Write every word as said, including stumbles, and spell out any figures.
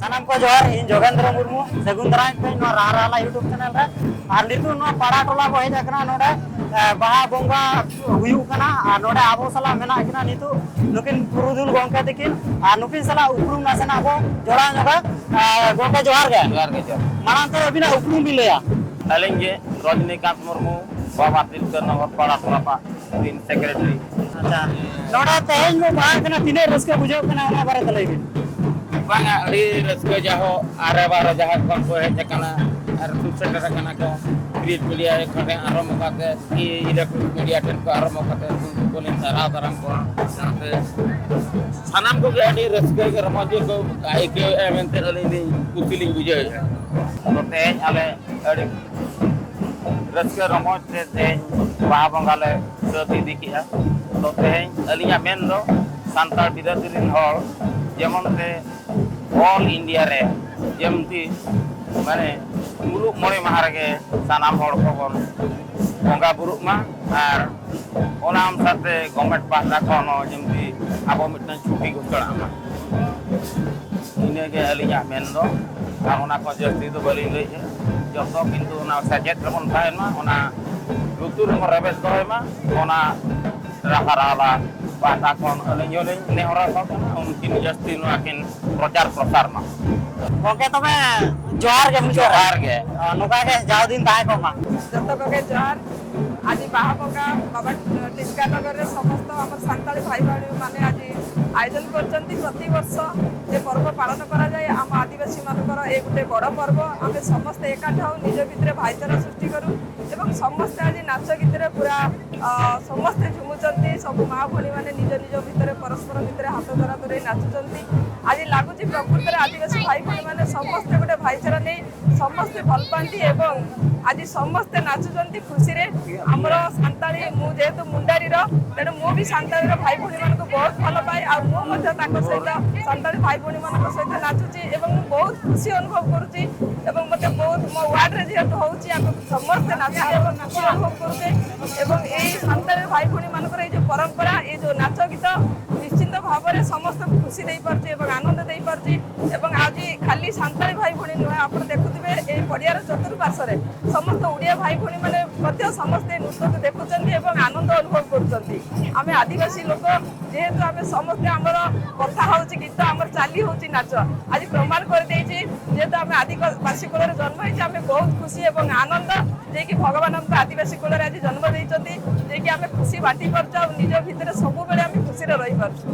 ᱥᱟᱱᱟᱢ ᱠᱚ ᱡᱚᱦᱟᱨ, ᱤᱧ ᱡᱳᱜᱮᱱᱫᱨᱚ ᱢᱩᱨᱢᱩ, ᱥᱟᱹᱜᱩᱱ ᱫᱟᱨᱟᱢ ᱯᱮ ᱱᱚᱣᱟ ᱨᱟᱦᱟ ᱨᱟᱦᱟᱞᱟ YouTube ᱪᱮᱱᱮᱞ ᱨᱮ᱾ ᱟᱨ ᱱᱤᱛᱚᱜ ᱱᱚᱣᱟ ᱯᱟᱲᱟ ᱴᱚᱞᱟ ᱵᱚ ᱦᱮᱡ ᱟᱠᱟᱱᱟ, ᱱᱚᱰᱮ ᱮ, ᱵᱟᱦᱟ ᱵᱚᱸᱜᱟ ᱦᱩᱭᱩᱜ ᱠᱟᱱᱟ᱾ ᱟᱨ ᱱᱚᱰᱮ ᱟᱵᱚ ᱥᱟᱞᱟᱜ ᱢᱮᱱᱟᱜ ᱠᱤᱱᱟ ᱱᱤᱛᱚᱜ ᱱᱩᱠᱤᱱ ᱯᱩᱨᱩᱫᱷᱩᱞ ᱜᱚᱢᱠᱮ ᱛᱟᱹᱠᱤᱱ, ᱟᱨ ᱱᱩᱠᱤᱱ ᱥᱟᱞᱟᱜ ᱩᱯᱨᱩᱢ ᱱᱟᱥᱮᱱᱟᱜ ᱵᱚ ᱡᱚᱲᱟᱣ ᱧᱚᱜᱟ᱾ ᱮ, ᱜᱚᱢᱠᱮ ᱡᱚᱦᱟᱨ ᱜᱮ᱾ ᱡᱚᱦᱟᱨ ᱜᱮ, ᱡᱚᱦᱟᱨ᱾ ᱢᱟᱲᱟᱝ ᱛᱮ ᱟᱹᱵᱤᱱᱟᱜ ᱩᱯᱨᱩᱢ ᱵᱤᱱ ᱞᱟᱹᱭᱟ᱾ ᱟᱹᱞᱤᱧ ᱜᱮ ᱨᱚᱡᱽᱱᱤᱠᱟᱱᱛ ᱢᱩᱨᱢᱩ, ᱵᱟᱵᱟ ᱛᱤᱞᱠᱟᱹ ᱱᱚᱜᱚᱨ ᱯᱟᱲᱟ ᱴᱚᱞᱟ ᱯᱟᱜ ᱨᱤᱱ ᱥᱮᱠᱨᱮᱴᱟᱨᱤ᱾ ᱟᱪᱪᱷᱟ, ᱱᱚᱰᱮ ᱛᱮᱦᱮᱧ ᱵᱚ ᱵᱟᱦᱟ ᱠᱟᱱᱟ, ᱛᱤᱱᱟᱹᱜ ᱨᱟᱹᱥᱠᱟᱹ ᱵᱩᱡᱷᱟᱹᱜ ᱠᱟᱱᱟ, ᱚᱱᱟ ᱵᱟᱨᱮ ᱛᱮ ᱞᱟᱹᱭ ᱵᱤᱱ᱾ ᱵᱟᱝᱟ, ᱟᱹᱰᱤ ᱨᱟᱹᱥᱠᱟᱹ, ᱡᱟᱦᱳ ᱟᱨᱮ ᱵᱟᱨᱮ ᱡᱟᱦᱟᱸ ᱠᱷᱚᱱ ᱠᱚ ᱦᱮᱡ ᱟᱠᱟᱱᱟ ᱟᱨ ᱠᱚ ᱥᱮᱴᱮᱨ ᱟᱠᱟᱱᱟ ᱠᱚ, ᱯᱨᱤᱱᱴ ᱢᱤᱰᱤᱭᱟ ᱠᱷᱚᱱ ᱟᱨᱟᱢᱵᱷᱚ ᱠᱟᱛᱮ, ᱤᱞᱮᱠᱴᱨᱚᱱᱤᱠ ᱢᱤᱰᱤᱭᱟ ᱴᱷᱮᱱ ᱠᱚ ᱟᱨᱟᱢᱵᱷᱚ ᱠᱟᱛᱮ, ᱩᱱᱠᱩ ᱠᱚᱞᱤᱧ ᱥᱟᱨᱦᱟᱣ ᱫᱟᱨᱟᱢ ᱠᱚᱣᱟ᱾ ᱥᱟᱶᱛᱮ ᱥᱟᱱᱟᱢ ᱠᱚᱜᱮ ᱟᱹᱰᱤ ᱨᱟᱹᱥᱠᱟᱹ ᱜᱮ, ᱨᱚᱢᱚᱡᱽ ᱜᱮᱠᱚ ᱟᱹᱭᱠᱟᱹᱣᱮᱫᱼᱟ ᱢᱮᱱᱛᱮ ᱟᱹᱞᱤᱧ ᱞᱤᱧ ᱠᱩᱥᱤ ᱞᱤᱧ ᱵᱩᱡᱷᱟᱹᱣᱮᱫᱼᱟ᱾ ᱛᱚ, ᱛᱮᱦᱮᱧ ᱟᱞᱮ ᱟᱹᱰᱤ ᱨᱟᱹᱥᱠᱟᱹ ᱨᱚᱢᱚᱡᱽ ᱛᱮ ᱛᱮᱦᱮᱧ ᱵᱟᱦᱟ ᱵᱚᱸᱜᱟ ᱞᱮ ᱥᱟᱹᱛ ᱤᱫᱤ ᱠᱮᱜᱼᱟ᱾ ᱛᱚ, ᱛᱮᱦᱮᱧ ᱟᱹᱞᱤᱧᱟᱜ ᱢᱮᱱ ᱫᱚ ᱥᱟᱱᱛᱟᱲ ᱵᱤᱨᱟᱹᱫᱟᱹᱞᱤ ᱨᱮᱱ ᱦᱚᱲ ᱡᱮᱢᱚᱱ ᱛᱮ ᱚᱞ ᱤᱱᱰᱤᱭᱟ ᱨᱮ ᱡᱮᱢᱛᱤ ᱢᱟᱱᱮ ᱢᱩᱞᱩᱜ ᱢᱚᱬᱮ ᱢᱟᱦᱟ ᱨᱮᱜᱮ ᱥᱟᱱᱟᱢ ᱦᱚᱲ ᱠᱚᱵᱚᱱ ᱵᱚᱸᱜᱟ ᱵᱩᱨᱩᱜ ᱢᱟ᱾ ᱟᱨ ᱚᱱᱟ ᱚᱱᱩᱥᱟᱨ ᱛᱮ ᱜᱚᱵᱷᱢᱮᱱᱴ ᱯᱟᱦᱴᱟ ᱠᱷᱚᱱ ᱦᱚᱸ ᱡᱮᱢᱛᱤ ᱟᱵᱚ ᱢᱤᱫᱴᱟᱝ ᱪᱷᱩᱴᱤ ᱜᱷᱳᱥᱚᱱᱟᱜ ᱢᱟ᱾ ᱤᱱᱟᱹᱜᱮ ᱟᱹᱞᱤᱧᱟᱜ ᱢᱮᱱ ᱫᱚ, ᱟᱨ ᱚᱱᱟ ᱠᱷᱚᱱ ᱡᱟᱹᱥᱛᱤ ᱫᱚ ᱵᱟᱹᱞᱤᱧ ᱞᱟᱹᱭᱮᱫᱼᱟ᱾ ᱡᱚᱛᱚ ᱠᱤᱱᱛᱩ ᱚᱱᱟ ᱥᱮᱪᱮᱫ ᱨᱮᱵᱚᱱ ᱛᱟᱦᱮᱱ ᱢᱟ, ᱚᱱᱟ ᱞᱩᱛᱩᱨ ᱨᱮᱵᱚᱱ ᱨᱮᱵᱮᱫ ᱫᱚᱦᱚᱭ ᱢᱟ, ᱚᱱᱟ ᱨᱟᱦᱟ ᱨᱟᱦᱟᱞᱟ ᱯᱟᱦᱴᱟ ᱠᱷᱚᱱ ᱟᱹᱞᱤᱧ ᱦᱚᱸᱞᱤᱧ ᱱᱮᱦᱚᱨ ᱟᱠᱚ ᱠᱟᱱᱟ, ᱩᱱᱠᱤᱱ ᱡᱟᱹᱥᱛᱤ ᱱᱚᱣᱟ ᱠᱤᱱ ᱯᱨᱚᱪᱟᱨ ᱯᱨᱚᱥᱟᱨ ᱢᱟ᱾ ᱜᱚᱢᱠᱮ, ᱛᱚᱵᱮ ᱡᱚᱦᱟᱨ ᱜᱮ ᱢᱩᱪᱟᱹᱫ ᱨᱮ᱾ ᱡᱚᱦᱟᱨ ᱜᱮ᱾ ᱱᱚᱝᱠᱟ ᱜᱮ ᱡᱟᱣ ᱫᱤᱱ ᱛᱟᱦᱮᱸ ᱠᱚᱜ ᱢᱟ᱾ ᱡᱚᱛᱚ ᱠᱚᱜᱮ ᱡᱚᱦᱟᱨ᱾ ᱟᱹᱰᱤ ᱵᱟᱦᱟ ᱵᱚᱸᱜᱟ ᱵᱟᱵᱟ ᱴᱤᱞᱠᱟᱱᱚᱜᱚᱨ ᱨᱮ ᱥᱚᱢᱚᱥᱛᱚ ᱟᱢᱟᱨ ᱥᱟᱱᱛᱟᱲᱤ ᱵᱷᱟଇ ᱵᱷଉଣୀ ମାନେ ଆଜି ଆୟୋଜନ କରିଛନ୍ତି। ପ୍ରତିବର୍ଷ ଏ ପର୍ବ ପାଳନ କରାଯାଏ। ଆମ ଆଦିବାସୀ ମାନଙ୍କର ଏ ଗୋଟେ ବଡ଼ ପର୍ବ। ଆମେ ସମସ୍ତେ ଏକାଠି ହଉ, ନିଜ ଭିତରେ ଭାଇଚାରା ସୃଷ୍ଟି କରୁ ଏବଂ ସମସ୍ତେ ଆଜି ନାଚ ଗୀତରେ ପୁରା, ଅ, ସମସ୍ତେ ଝୁମୁଛନ୍ତି। ସବୁ ମା ଭଉଣୀ ମାନେ ନିଜ ନିଜ ଭିତରେ ପରସ୍ପର ଭିତରେ ହାତ ଧରା ଧରେଇ ନାଚୁଛନ୍ତି। ଆଜି ଲାଗୁଛି ପ୍ରକୃତରେ ଆଦିବାସୀ ଭାଇ ଭଉଣୀ ମାନେ ସମସ୍ତେ ଗୋଟେ ଭାଇଚାରା ନେଇ ସମସ୍ତେ ଭଲ ପାଆନ୍ତି ଏବଂ ଆଜି ସମସ୍ତେ ନାଚୁଛନ୍ତି ଖୁସିରେ। ଆମର ସାନ୍ତାଳୀ, ମୁଁ ଯେହେତୁ ମୁଣ୍ଡାରିର, ତେଣୁ ମୁଁ ବି ସାନ୍ତାଳୀର ଭାଇ ଭଉଣୀମାନଙ୍କୁ ବହୁତ ଭଲ ପାଏ। ଆଉ ମୁଁ ମଧ୍ୟ ତାଙ୍କ ସହିତ, ସାନ୍ତାଳୀ ଭାଇ ଭଉଣୀମାନଙ୍କ ସହିତ ନାଚୁଛି ଏବଂ ମୁଁ ବହୁତ ଖୁସି ଅନୁଭବ କରୁଛି। ଏବଂ ମୋତେ ବହୁତ, ମୋ ୱାର୍ଡରେ ଯେହେତୁ ହେଉଛି, ଆମେ ସମସ୍ତେ ନାଚୁଛେ ଏବଂ ଖୁସି ଅନୁଭବ କରୁଛେ। ଏବଂ ଏଇ ସାନ୍ତାଳୀ ଭାଇ ଭଉଣୀମାନଙ୍କର ଏଇ ଯେଉଁ ପରମ୍ପରା, ଏଇ ଯେଉଁ ନାଚ ଗୀତ ନିଶ୍ଚିତ ଭାବରେ ସମସ୍ତଙ୍କୁ ଖୁସି ଦେଇପାରୁଛି ଏବଂ ଆନନ୍ଦ ଦେଇପାରୁଛି। ଏବଂ ଆଜି ଏଇ ସାନ୍ତାଳୀ ଭାଇ ଭଉଣୀ ନୁହେଁ, ଆପଣ ଦେଖୁଥିବେ ଏଇ ପଡ଼ିଆର ଚତୁଃପାର୍ଶ୍ୱରେ ସମସ୍ତ ଓଡ଼ିଆ ଭାଇ ଭଉଣୀମାନେ ମଧ୍ୟ ସମସ୍ତେ ନୃତ୍ୟକୁ ଦେଖୁଛନ୍ତି ଏବଂ ଆନନ୍ଦ ଅନୁଭବ କରୁଛନ୍ତି। ଆମେ ଆଦିବାସୀ ଲୋକ, ଯେହେତୁ ଆମେ ସମସ୍ତେ, ଆମର କଥା ହେଉଛି ଗୀତ, ଆମର ଚାଲି ହେଉଛି ନାଚ। ଆଜି ପ୍ରମାଣ କରିଦେଇଛି, ଯେହେତୁ ଆମେ ଆଦିବାସୀ କୁଳରେ ଜନ୍ମ ହେଇଛି, ଆମେ ବହୁତ ଖୁସି ଏବଂ ଆନନ୍ଦ, ଯିଏକି ଭଗବାନ ଆମକୁ ଆଦିବାସୀ କୁଳରେ ଆଜି ଜନ୍ମ ଦେଇଛନ୍ତି, ଯିଏକି ଆମେ ଖୁସି ବାଣ୍ଟି ପାରୁଛୁ ଆଉ ନିଜ ଭିତରେ ସବୁବେଳେ ଆମେ ଖୁସିରେ ରହିପାରୁଛୁ।